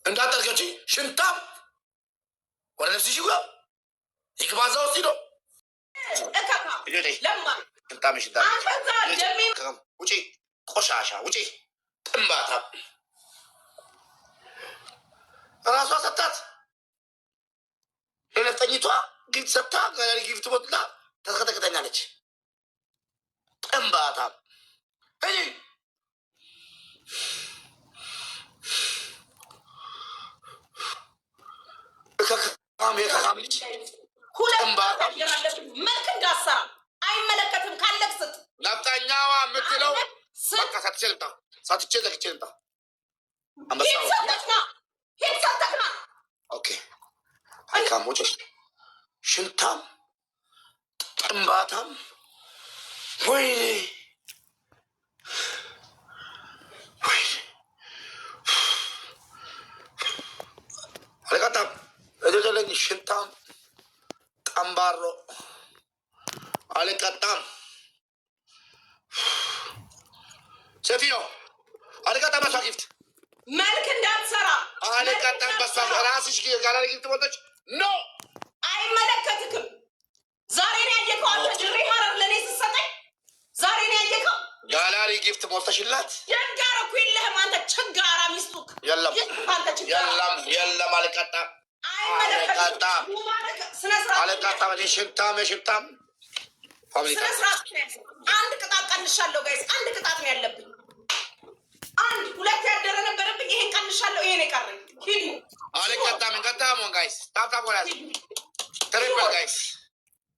እንዳጠርገች ሽንታም ወደ ነፍስሽ ይግባ፣ ይግባ እዛ ውስጥ ሂዶ ሽንታም ሽንታም ውጪ፣ ቆሻሻ ውጪ፣ ጥንባታ ራሷ ሰጣት። ለነፍጠኝቷ gift ሰጥታ gallery gift ቦትላ ተስከተክተኛለች። ጥንባታ ሂጂ። እከካም የከካም ልጅ ጥንባታ መልክ እንዳሰራ አይመለከትም። ካለቅ ስጥ። ነፍጠኛዋ የምትለው በቃ ሰጥቼ ልምጣ፣ ሰጥቼ ዘግቼ ልምጣ። ሂድ ሰጠክና፣ ሂድ ሰጠክና። Okay አይካም ውጭ ሽንታም ጥንባታም ወይኔ ወይኔ አልቀጣም። እጆለኝ ሽንታም ጠንባሮ አልቀጣም። ሴትዮ አልቀጣም። በሷ gift መልክ እንዳትሰራ አልቀጣም። በሷ ራስሽ gallery gift ሞልተሽ no አይመለከትክም። ዛሬ ነው ያየከው አንተ ድሬ ሀረር ለእኔ ስትሰጠኝ ዛሬ ነው ያየከው። gallery gift ሞልተሽላት ደንጋር እኮ የለህም አንተ ችጋራ ሚስቱክ የለም አንተ ችጋራ የለም የለም። አልቀጣም አይመለከትክም። ሙባረክ ስነ ስርዓት አልቀጣም። ሽንታም የሽንታም family ስነ ስርዓት ነው ያለው። አንድ ቅጣት ቀንሻለሁ guys፣ አንድ ቅጣት ነው ያለብኝ። አንድ ሁለት ያደረ ነበረብኝ። ይሄን ቀንሻለሁ። ይሄን የቀረኝ ሂዱ። አልቀጣም። እንቀጣም guys tap tap ወላዝ triple guys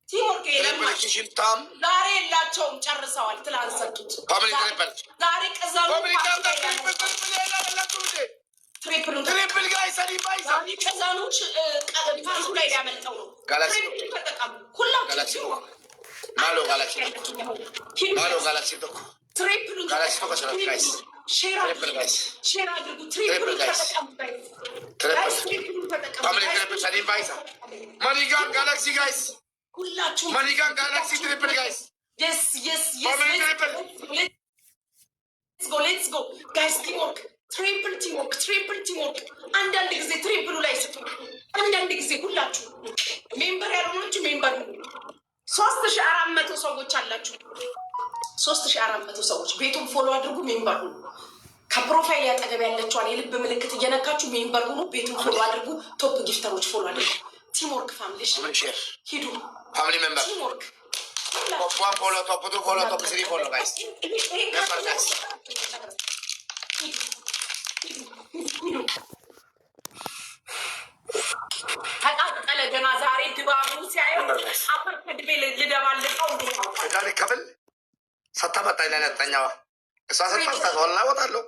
Teamwork triple የለማች ሽንታም ዛሬ የላቸውም፣ ጨርሰዋል። ትላንት ሰጡት። Family triple ዛሬ ቅዘኑ Family tap tap triple triple ያላላችሁ እንዴ Triple ኡን Triple guys አዲ ባይዛ ዛሬ ቅዘኑ ፓንቱ ላይ ሊያመልጠው ነው። ጋላክሲ Triple ኡን ተጠቀሙ ሁላችሁ። ጋላክሲ Teamwork ማሎ ጋላክሲ ሂዱ። ማሎ ጋላክሲ ቶኮ Triple ኡን ጋላክሲ ቶኮ ሰራት guys Share Triple አድርጉ፣ Guys Share አድርጉ። Triple ኡን Triple guys ተጠቀሙ guys። Triple Guys triple ኡን ተጠቀሙ Family Guys። Triple ሰዲን ባይዛ መኒጋን ጋላክሲ guys ሁላችሁም መኒጋን galaxy triple guys Yes. Family triple. Let's go, let's go guys። Teamwork, triple teamwork, triple teamwork። አንዳንድ ጊዜ triple ኡ ላይ ስጡ። አንዳንድ ጊዜ ሁላችሁ member ያልሆናችሁ member ሁኑ። 3400 ሰዎች አላችሁ። 3400 ሰዎች ቤቱን follow አድርጉ፣ member ሁኑ። ከ profile ያጠገብ ያለችዋን የልብ ምልክት እየነካችሁ member ሁኑ። ቤቱን follow አድርጉ። Top gifter ኦች follow አድርጉ። Teamwork family Family share ሂዱ። Family member Teamwork Top one follow, top two follow, top three follow guys member guys ተቃጠለ። ገና ዛሬ ድባቡ ሲያየው Member guys አፈር ከድሜ ልደባልቀው። ጋሪ ከፍል ሰታ መጣ ይላል ነፍጠኛዋ። እሷ ሰታ ወላሂ እወጣለሁ።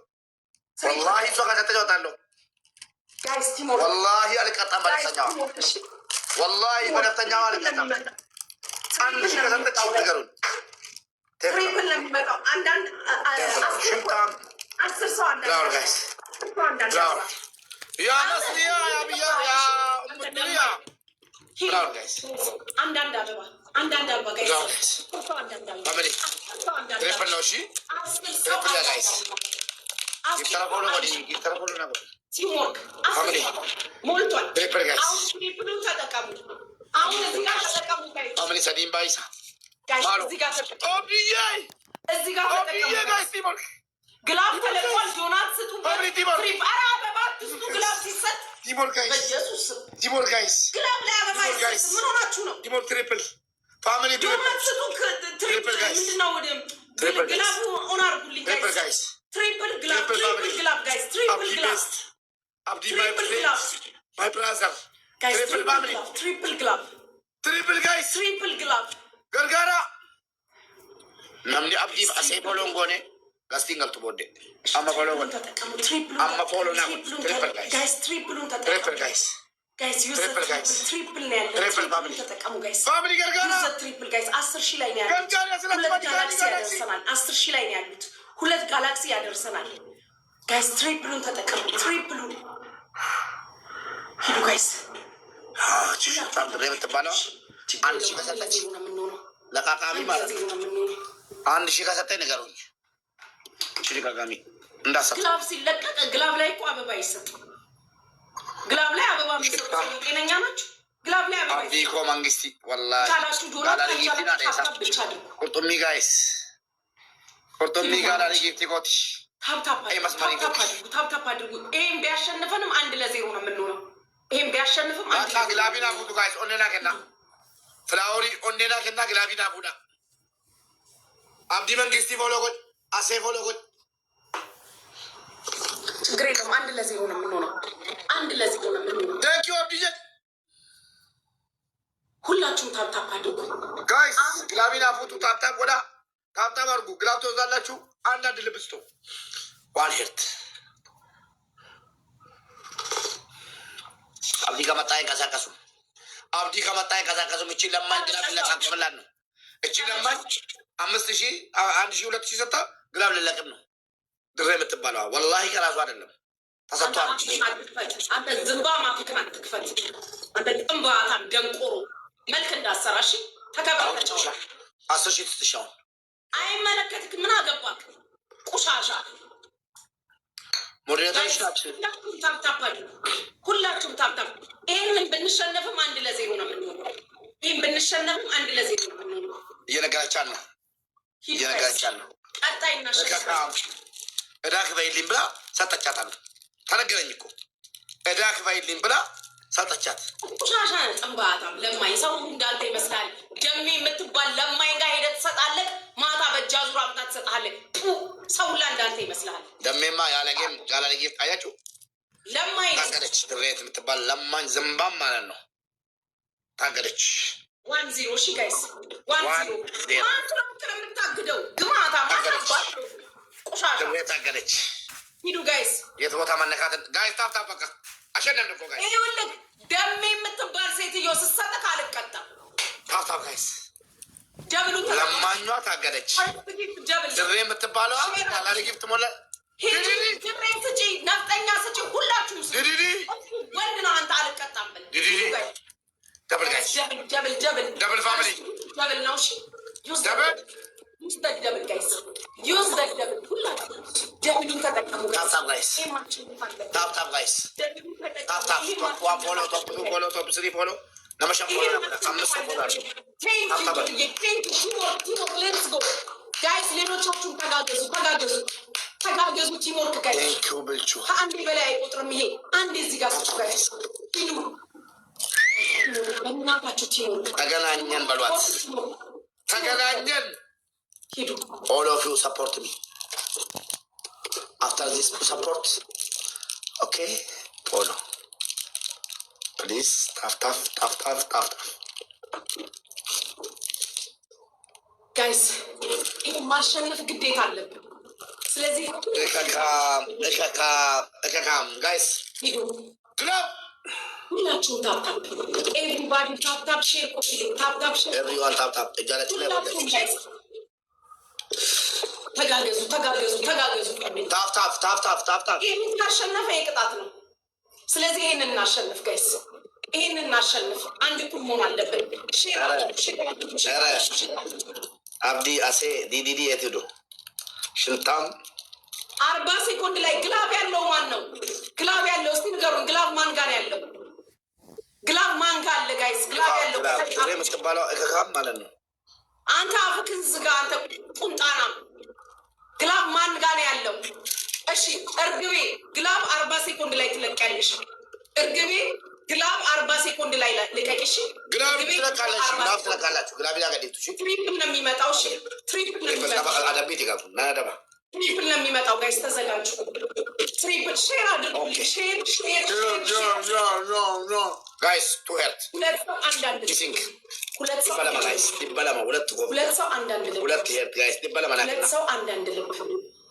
ወላሂ እሷ ከሰጠች እወጣለሁ። Guys teamwork ወላሂ አልቀጣም በነፍጠኛዋ። ወላሂ በነፍጠኛዋ አልቀጣም። 1000 ከሰጠች አሁን ንገሩን። Triple ነው የሚመጣው። አንዳንድ ሽንታም 10 ሰው አንዳንድ Flower guys አንዳንድ Flower ያ መስሊያ ያ ብያ ያ ኡም ዱንያ flower guys አንዳንድ አበባ፣ አንዳንድ አበባ guys Flower guys 10 ሰው አንዳንድ አበባ Family 10 ሰው አንዳንድ Triple አበባ ነው። እሺ 10 ሰው Triple አንዳንድ Guys አበባ 10 Gifter ሰው Follow አንዳንድ ጎዲ gifter follow ና ጎዲ Teamwork 10 Family ሰው ሞልቷል። Triple guys አሁን triple ኡን ተጠቀሙ። አሁን እዚህ ጋር ተጠቀሙ guys። Family ሰዲን ባይሳ Guys ማሎ እዚህ ጋር ተጠቀሙ። ኦብዬ እዚህ ጋር ኦብዬ ተጠቀሙ። Guys teamwork Glove ተለቋል። ዶናት ስጡ። Family teamwork Trip ኧረ አበባ አትስጡ። Glove ሲሰጥ Teamwork guys በኢየሱስ ስም Teamwork guys Glove ላይ አበባ Teamwork guys አይሰጥም። ምን ሆናችሁ ነው? Teamwork triple family triple ዶናት ስጡ። Triple Triple guys ምንድን ነው? ወደ Triple guys Glove ኡ on አድርጉልኝ Triple Guys። Guys Triple glove Triple Triple Family Glove guys triple አብዲ Glove Best አብዲ my Triple Friend Glove My brother Guys Triple Triple Family Glove triple glove Triple guys Triple glove ገርጋራ namni abdiif asee follow goone gastiin galtu booddee amma follow godhe ተጠቀሙ። Triple ኡን Amma follow ና godhe triple guys Guys triple ኡን Triple ተጠቀሙ Guys Guys use Triple guys Triple ነው ያለው። Triple Triple ኡን Family ተጠቀሙ guys። Family ገርጋራ Use triple guys። 10,000 ላይ ነው ያሉት። ገርጋራ ሁለት ስላት ጋላክሲ ያደርሰናል። 10,000 ላይ ነው ያሉት። ሁለት ጋላክሲ ያደርሰናል። Guys triple ኡን ተጠቀሙ። Triple ኡን ሂዱ guys። በጣም ብሬ የምትባለው 1000 ከሰጠች ዜሮ ነው የምንሆነው። ለቃቃሚ አንድ ማለት ዜሮ ነው። ነው የምንሆነው። 1000 ከሰጠኝ ንገሩኝ። እሺ ለቃቃሚ እንዳሰብ Glove ሲለቀቅ glove ላይ እኮ አበባ አይሰጥም። Glove ላይ አበባ የሚሰጡ ሰው ጤነኛ ናችሁ? Glove ላይ አበባ Abdii koo mangisti wallaahi. ካላችሁ ዶላር Gaalaalee giiftii naa ካልቻላችሁ dheessa. Tap tap ብቻ አድርጉ። Qurxummii guys. Qurxummii gaalaalee giiftii kooti. Tap tap ይሄ አድርጉ፣ መስመር Tap tap አድርጉ፣ tap tap አድርጉ። ይሄን ቢያሸንፈንም 1-0 ነው የምንሆነው። ይሄን ቢያሸንፍም አንድ Bakka glove naa fuutu guys, onnee naa kenna. Flower onnee naa kenna, glove naa fuudha. Abdii mangistii follow godhi. Asee follow godhi. ችግር የለውም። 1-0 ነው የምንሆነው። 1-0 ነው የምንሆነው። Thank you Abdii jedhi. ሁላችሁም tap tap አድርጉ። Guys, glove naa fuutu, tap tap godhaa. Tap tap አድርጉ። Glove ትወስዳላችሁ። አንዳንድ ልብ ስጡ። One heart. አብዲ ከመጣ አይንቀሳቀሱም። አብዲ ከመጣ አይንቀሳቀሱም። እቺ ለማኝ glove ልለቃቅምላት ነው። እቺ ለማኝ 5,000፣ 1,000፣ 2,000 ሰጥታ glove ልለቅም ነው። ድሬ የምትባለዋ ወላሂ ከራሱ አይደለም ተሰጥቷል። አንተ ዝምባ ማፍክን አትክፈት። አንተ ጥንባታም ደንቆሮ መልክ እንዳሰራሽ ተከብረህ ተጫወት። 10,000 ትጥሽ አሁን። አይመለከትክ። ምን አገባክ? ቁሻሻ። Moderator ኦች ናቸው። ሁላችሁም tap tap አድርጉ። ሁላችሁም tap tap። ይህንን ብንሸነፍም 1-0 ነው የምንሆነው። ይህን ብንሸነፍም 1-0 ነው የምንሆነው። እየነገረቻት ነው። እየነገረቻት ነው። ቀጣይ እናሸንፋለን። እዳ ክፈይልኝ ብላ ሰጠቻት አሉ። ተነገረኝ እኮ፣ እዳ ክፈይልኝ ብላ ሰጠቻት። ቆሻሻ ጥንባታም ለማኝ ሰው እንዳንተ ይመስላል። ደሜ የምትባል ለማኝ ጋር ሄደህ ትሰጣለህ። ማታ በእጅ አዙር አምጣ ትሰጥሃለህ። ፑ፣ ሰው ሁላ እንዳንተ ይመስላል። ደሜማ ያለጌም ያለጌ አያችሁ። ለማኝ ነው። ታገደች። ድሬት የምትባል ለማኝ ዝምባም ማለት ነው። ታገደች። 1-0። እሺ guys፣ one one ዜሮ። ዜሮ። ማን ስለሆንክ ነው የምታግደው? ግማታ ማሳባት ቆሻሻ። ድሬ ታገደች። ሂዱ guys። የት ቦታ መነካትን guys፣ tap tap፣ በቃ አሸነፍን እኮ guys። ይኸውልህ ደሜ የምትባል ሴትዮ ስትሰጥህ አልቀጣም። Tap tap guys። Double ኡ ለማኟ ታገደች። Double። ድሬ የምትባለዋ ያላለ gift ሞላ። ሂጂ ድሬ ስጪ፣ ነፍጠኛ ስጪ፣ ሁላችሁም ስጪ። ዲዲዲ። ወንድ ነው አንተ አልቀጣም ብለህ። ዲዲዲ። Double guys። Double, double, double. Double family. Double ነው። እሺ use. Double. Use the double guys, use the double። ሁላችሁ double ኡን ተጠቀሙ። Tap tap guys። ይሄ ማሸነፍ አለብን። Tap tap guys። Double ኡን ተጠቀሙ። Tap tap። ይሄ Top one follow, top two follow, top three follow፣ ለመሸን follow ነበር አምስት ሰው follow አድርጉ። Tap tap። Let's go guys። ሌሎቻችሁም ተጋገዙ፣ ተጋገዙ፣ ተጋገዙ። Teamwork guys። Thank you ብልቹ። ከአንዴ በላይ አይቆጥርም። ይሄ አንዴ እዚህ ጋር ስጡ guys። ሂዱ በእናታችሁ teamwork። ተገናኘን በሏት። ተገናኘን። ሂዱ። All of you support me after this support, okay? Follow please. Tap tap tap tap tap tap. Guys፣ ይህ ማሸነፍ ግዴታ አለብን። ስለዚህ እከካም እከካም እከካም guys። ሂዱ። Glove. ሁላችሁም tap tap፣ everybody tap tap፣ share፣ copy link፣ tap tap፣ share። Everyone tap tap። እጃለች ላይ ሁላችሁም ወደች። Guys ተጋገዙ፣ ተጋገዙ፣ ተጋገዙ። Tap tap tap tap tap tap. ይህንን ካሸነፈ የቅጣት ነው። ስለዚህ ይህንን እናሸንፍ guys፣ ይህንን እናሸንፍ። አንድ እኩል መሆን አለብን። Share አድርጉ፣ share አድርጉ፣ share አድርጉ፣ share አድርጉ። አብዲ አሴ ዲዲዲ የት ሄዶ ሽንታም። 40 ሴኮንድ ላይ glove ያለው ማን ነው? Glove ያለው እስቲ ንገሩን። Glove ማን ጋር ያለው? Glove ማን ጋር አለ? Guys፣ glove ያለው። ድሬ የምትባለው እከካም ማለት ነው። አንተ አፍክን ዝጋ። አንተ ቁንጣና፣ glove ማን ጋር ነው ያለው? እሺ እርግቤ glove 40 ሴኮንድ ላይ ትለቂያለሽ። እርግቤ glove 40 ሴኮንድ ላይ ልቀቂ። እሺ። Glove እርግቤ ትለቃለች። 40 Glove ትለቃላችሁ። Glove ያገዲቱ እሺ። Triple ነው የሚመጣው። እሺ triple ነው የሚመጣው። አዳቤት ይጋቱ ናዳባ። Triple ነው የሚመጣው። Guys ተዘጋጁ። Triple share አድርጉ። Okay. Share, share, share, share. Guys, two heart. ሁለት ሰው አንዳንድ ልብ። Kissing. ሁለት ሰው ዲበለማ guys፣ ዲበለማ ሁለት ጎ ሁለት ሰው አንዳንድ ልብ። ሁለት heart guys፣ ዲበለማ። ሁለት ናትና ሰው አንዳንድ ልብ።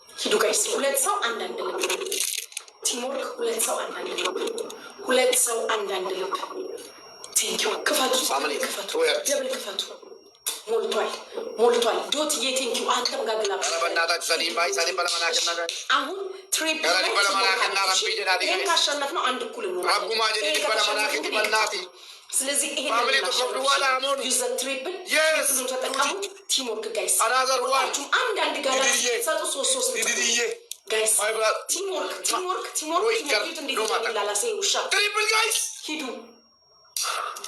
ሂዱ guys። ሁለት ሰው አንዳንድ ልብ። Teamwork። ሁለት ሰው አንዳንድ ልብ። ሁለት ሰው አንዳንድ ልብ። Thank you። ክፈቱ፣ Family, ክፈቱ፣ two heart. Double ክፈቱ። ሞልቷል፣ ሞልቷል። ዶትዬ thank you። አንተም ጋር glove። ኧረ በእናታችሁ ሰሊም ባይ ሰሊም በለመናክና guys። አሁን triple ኧረ ዲበለማ ናትና ረቢ ጀዳቲ ይሄን guys. ካሸነፍነው አንድ እኩል እንሆናለን። ረቡማ ጀዲ ይሄን ዲበለማ ከተሸነፍን ናክቲ ግን በናቲ። ስለዚህ Family ይሄን tokko duwwaa laamoon. Use triple። Yes. Triple ኡን ተጠቀሙ። Teamwork guys። Another one. ሁላችሁም አንዳንድ ጋላ ዲዲዬ። ሰጡ። ሶስት ሶስት ዲዲዲዬ። Guys, My brother. Teamwork, teamwork, teamwork. ወይ Teamwork። እንዴት No matter. እንደሚላላሰ ውሻ። Triple, guys. ሂዱ፣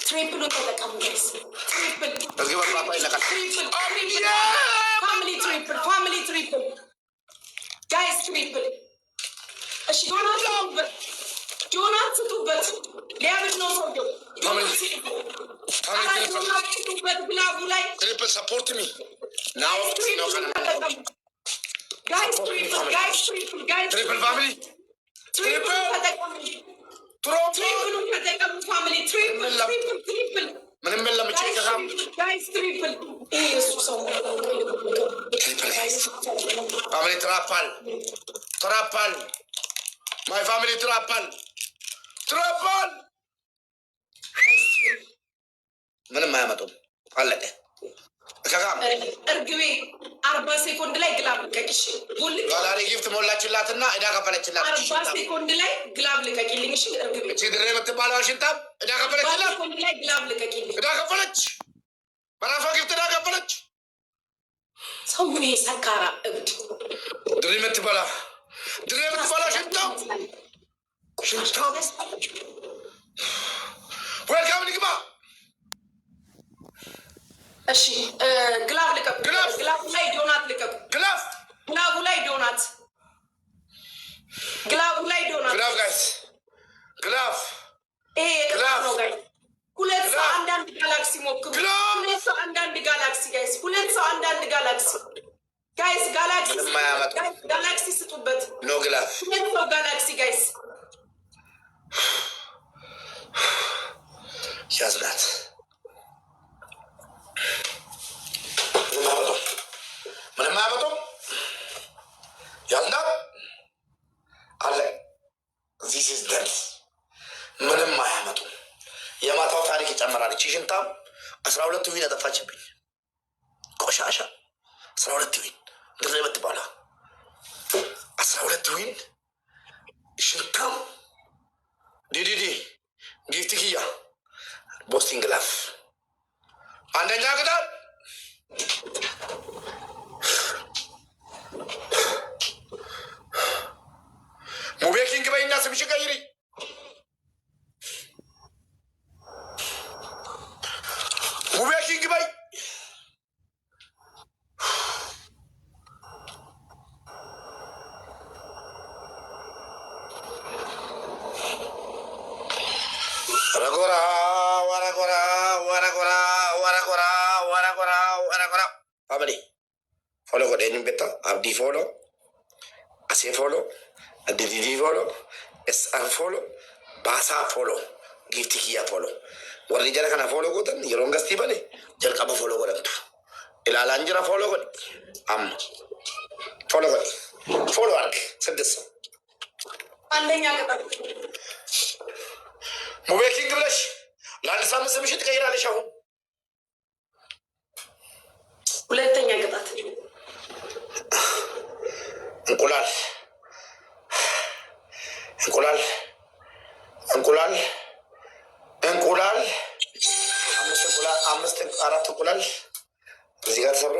triple ኡን ተጠቀሙ guys። Triple. እዚህ በርባታ ይለቃል። Triple. አብዬ! Family, triple. Family, triple, guys, triple። እሺ፣ ዶናት ስጡበት፣ ዶናት ስጡበት። ሊያብድ ነው ሰውየው። ዶናት ስጡበት፣ Family. ኧረ Triple. ዶናት ስጡበት glove ኡ ላይ። Triple, support me now. Triple ኡን ተጠቀሙ guys። Triple, guys, triple, guys. Triple, family. Triple ኡን ተጠቀሙ። Triple. Triple ኡን ተጠቀሙ family። Triple, triple, triple. ምንም የለም። እቺ ከካም Guys, triple። ይሄ የእሱ ሰው። Triple, guys. Family, triple, triple, my family, triple, triple። ምንም አያመጡም። አለቀ። ከካም እርግቤ፣ 40 ሴኮንድ ላይ glove ልቀቂሽ። ቦልቅ። Gallery gift ሞላችላትና እዳ ከፈለችላት። 40 ሴኮንድ ላይ glove ልቀቂልኝ። እሺ እርግቤ። እቺ ድሬ የምትባለው ሽንታም እዳ አርባ ከፈለችላት። ሴኮንድ ላይ glove ልቀቂልኝ። እዳ ከፈለች። በራሷ gift እዳ ከፈለች። ሰው ይሄ ሰካራ እብድ። ድሬ የምትበላ፣ ድሬ የምትበላ ሽንታም፣ ሽንታም። Welcome ንግባ። እሺ፣ glove ልቀቁ። Glove። Glove ኡ ላይ ዶናት ልቀቁ። Glove. Glove ኡ ላይ donut፣ glove ኡ ላይ donut። Glove, guys, glove. ይሄ የቅጣት Glove። ነው guys። ሁለት ሰው Glove። አንዳንድ ጋላክሲ ሞክሩ። Glove። ሁለት ሰው አንዳንድ ጋላክሲ guys። ሁለት ሰው አንዳንድ galaxy guys። Galaxy ምንም አያመጡም። Guys፣ galaxy ስጡበት። No glove. ሁለት ሰው galaxy, guys. ያዝናት። ምንም አያመጡም። ምንም አያመጡም። ያዝናት አለ። This is done. ምንም አያመጡም። የማታው ታሪክ ይጨምራል። እቺ ሽንታም 12 win አጠፋችብኝ። ቆሻሻ፣ 12 win። ድሬ የምትባለው 12 win፣ ሽንታም። ዲዲዲ gift ኪያ boosting glove። አንደኛ ቅጣት። ሙቤ king በይና ስምሽ ቀይሪ። ሙቤ king በይ። ወረጎራ ወረጎራ ወረጎራ ወረጎራ ወረጎራ ወረጎራ። Family, follow godhe. Eenyuun beektaa? Abdii follow, Asee follow, Didiidii follow, SR follow, Baasaa follow, Giiftii kiyyaa follow. Warri jara kana follow gootan yeroon gastii bane jalqaba follow godhamtu. Ilaalaan jira, follow godhe amma. Follow godhe. Follow arge ስድስት ሰው። አንደኛ ቅጣት። ሙቤ king ብለሽ ለአንድ ሳምንት ስምሽን ትቀይራለሽ አሁን። ሁለተኛ ቅጣት። እንቁላል፣ እንቁላል፣ እንቁላል፣ እንቁላል፣ አምስት እንቁላል፣ አምስት፣ አራት እንቁላል እዚህ ጋር ተሰብሮ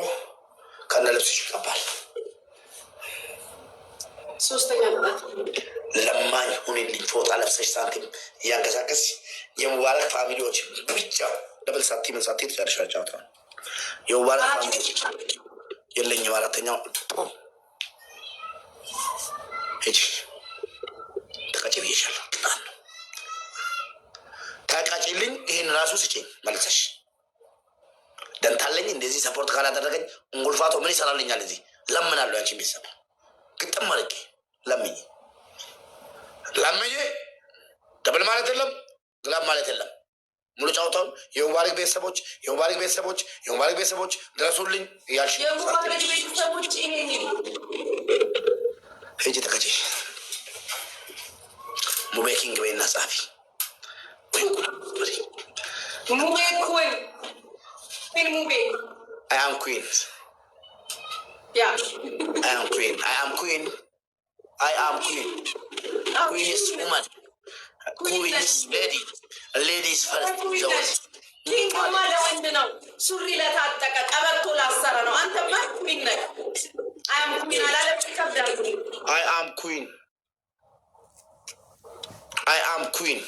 ከነ ልብስሽ ይቀባል። ሶስተኛ ቅጣት። ለማኝ ሁኒልኝ፣ ፎጣ ለብሰሽ ሳንቲም እያንቀሳቀስ። የሙባረክ family ዎች ብቻ double ሳቲ ምን ሳቲ ትጨርሻ ጨዋታውን። የሙባረክ family ዎች የለኝም። አራተኛው ሂጂ ተቀጭ ብዬሻለሁ። ቅጣት ነው። ተቀጭልኝ። ይህን ራሱ ስጭኝ መልሰሽ። ደንታለኝ። እንደዚህ support ካላደረገኝ እንጉልፋቶ ምን ይሰራልኛል? እዚህ ለምናለሁ። ያንቺን ቤተሰብ ግጥም አድርጌ ለምኝ ለምኝ። Double ማለት የለም፣ glove ማለት የለም። ሙሉ ጨዋታውን የሙባረክ ቤተሰቦች፣ የሙባረክ ቤተሰቦች፣ የሙባረክ ቤተሰቦች ድረሱልኝ እያልሽ የሙባረክ ቤተሰቦች ይሄን ሂጂ ተቀጪ። ሙቤ king በይና ጻፊ። ሙቤ queen, queen ሙቤ። I am queen. Yeah. I am queen. I am queen. I am queen. Queen is woman. Queen is lady. Ladies first. King ማ ለወንድ ነው። ሱሪ ለታጠቀ፣ ቀበቶ ላሰረ ነው። አንተማ queen ነህ። I am queen አላለም። ይከብዳል። I am queen, I am queen።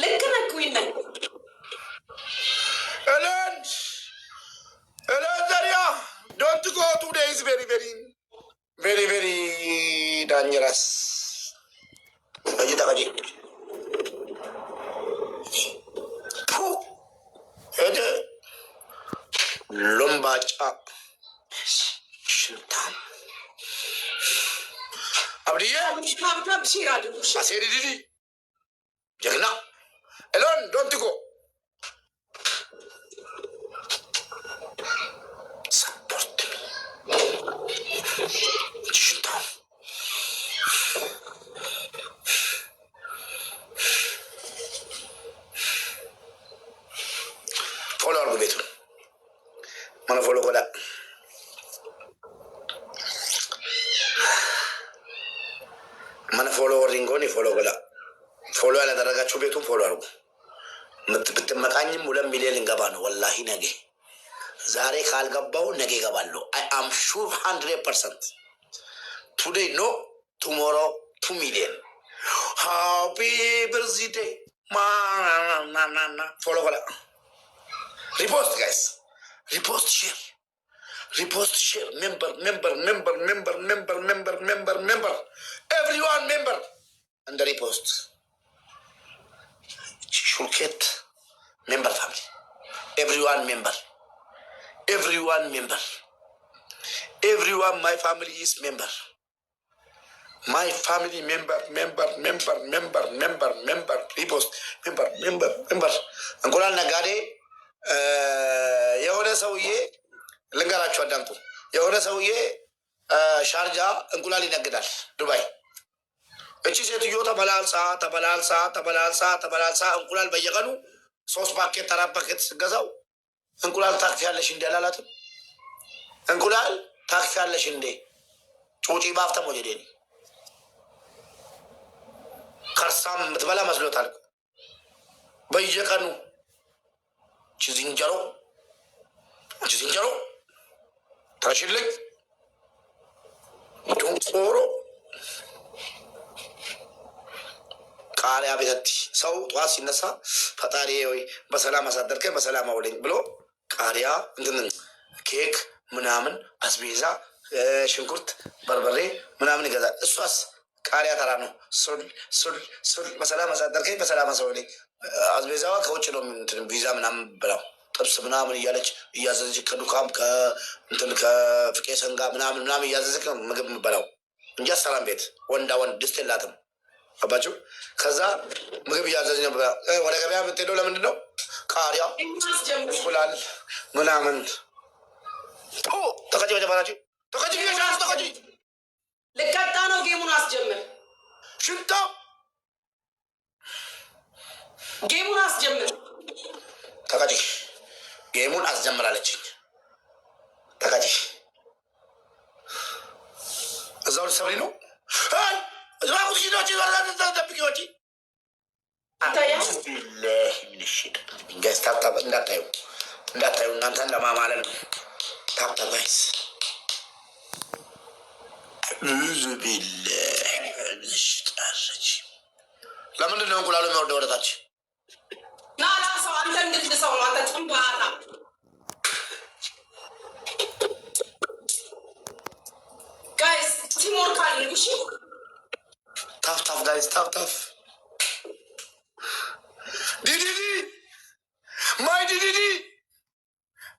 ልክ ነህ። Queen ነህ። ኤለን፣ ኤለን ዘሪያ፣ don't go. Today is very, very, very, very dangerous። ተቀጂ፣ ተቀጂ። ፑ ሄደ ሎምባጫ ሽንታም አብድዬ። Tap tap share አድርጉ። እሺ። አሴሪ ዲዲ ጀግና ኤሎን፣ don't go. Support me ሽንታም። Follow አድርጉ ቤቱን። Mana follow godhaa። Mana follow warri hin goone follow godhaa። Follow ያላደረጋችሁ ቤቱን follow አድርጉ። ብትመቃኝም 2 ሚሊዮን ልንገባ ነው። ወላሂ ነገ፣ ዛሬ ካልገባው ነገ እገባለሁ። I am sure 100%. Today no, tomorrow 2 million. Happy birthday ማናናና። Follow godhaa። Repost guys, repost, share, repost, share, member, member, member, member, member, member, member, member, everyone member and repost። ሹልኬት member, family, everyone member, everyone member, everyone. My family is member, my family member, member, member, member, member, member, repost, member, member, member። እንቁላል ነጋዴ የሆነ ሰውዬ ልንገራችሁ፣ አዳምጡ። የሆነ ሰውዬ ሻርጃ እንቁላል ይነግዳል፣ ዱባይ። እቺ ሴትዮ ተመላልሳ ተመላልሳ ተመላልሳ ተመላልሳ እንቁላል በየቀኑ ሶስት ፓኬት፣ አራት ፓኬት ስትገዛው እንቁላል ታክፊያለሽ እንዴ አላላትም? እንቁላል ታክፊያለሽ እንዴ? ጩጪ ባፍተሞ ጀዴኒ ከርሳም የምትበላ መስሎታል። በየቀኑ እቺ ዝንጀሮ፣ እቺ ዝንጀሮ ታሽልኝ ደንቆሮ። ቃሪያ ቤተቲ ሰው ጠዋት ሲነሳ ፈጣሪ ወይ በሰላም አሳደርከኝ በሰላም አውለኝ ብሎ ቃሪያ፣ እንትን፣ ኬክ ምናምን፣ አስቤዛ፣ ሽንኩርት፣ በርበሬ ምናምን ይገዛል። እሷስ ቃሪያ ተራ ነው። ሱል ሱል ሱል፣ በሰላም አሳደርከኝ በሰላም አሳውለኝ። አስቤዛዋ ከውጭ ነው፣ እንትን ቪዛ ምናምን ብላው ጥብስ ምናምን እያለች እያዘዘች ከዱካም ከእንትን ከፍቄ ሰንጋ ምናምን ምናምን እያዘዘች ነው ምግብ የምበላው እንጂ አሰራም። ቤት ወንዳ ወንድ ድስት የላትም። አባችሁ ከዛ ምግብ እያዘዘች ነው። ወደ ገበያ የምትሄደው ለምንድን ነው? ቃሪያ፣ እንቁላል ምናምን። ተቀጭ መጀመራችሁ ተቀጭ ብዬሻለሁ። ተቀጭ። ልቀጣ ነው። Game ኡን አስጀምር። ሽንታ። Game ኡን አስጀምር። ተቀጭ። Game ኡን አስጀምራለችኝ። ተቀጭ። እዛው ልትሰብሪ ነው። ጠብቂ። ይታያል። Guys, tap tap። እንዳታዩ፣ እንዳታዩ፣ እናንተን ለማማለል ነው። Tap tap guys። أعوذ بالله من الشيطان الرجيم። ለምንድን ነው እንቁላሉ የሚወርደው ወደ ታች? ና ሰው አንተ እንድል ሰው ነው። አንተ ጥንባታ። Guys, teamwork አድርጉ። እሺ። Tap tap guys, tap tap። ዲዲዲ my ዲዲዲ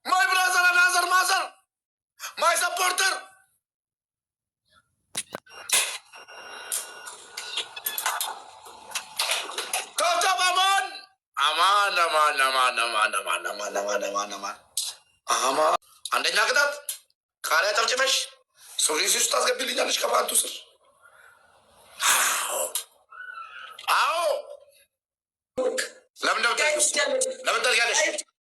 my brother, another mother, my supporter። Tap tap። አማን አማን አማን አማን አማን አማን አማን አማን አማን አማን አማን። አንደኛ ቅጣት ቃሪያ ጨፍጭፈሽ ሱሪ ውስጥ ታስገቢልኛለሽ ከፓንቱ ስር። አዎ፣ አዎ። ለምን ለምን ጠርጊያለሽ?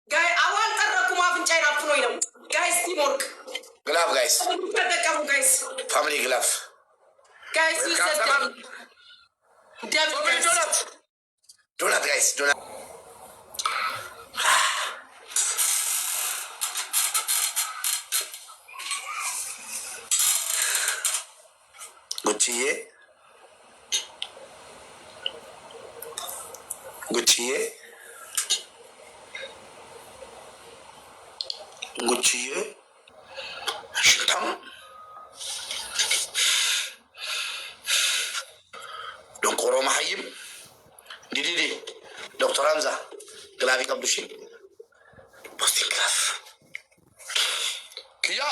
Guys፣ አሁን አልጠረኩም። አፍንጫዬን አፍኖኝ ነው። Guys, teamwork። Glove guys። ተጠቀሙ guys። Family, glove። Guys, double። Donut, donut guys, donut። ጉቺዬ ጉቺዬ ሽንታም ደንቆሮ መሀይም ዲዲዲ ዶክተር ሀምዛ glove qabdushi posting glove kiyya.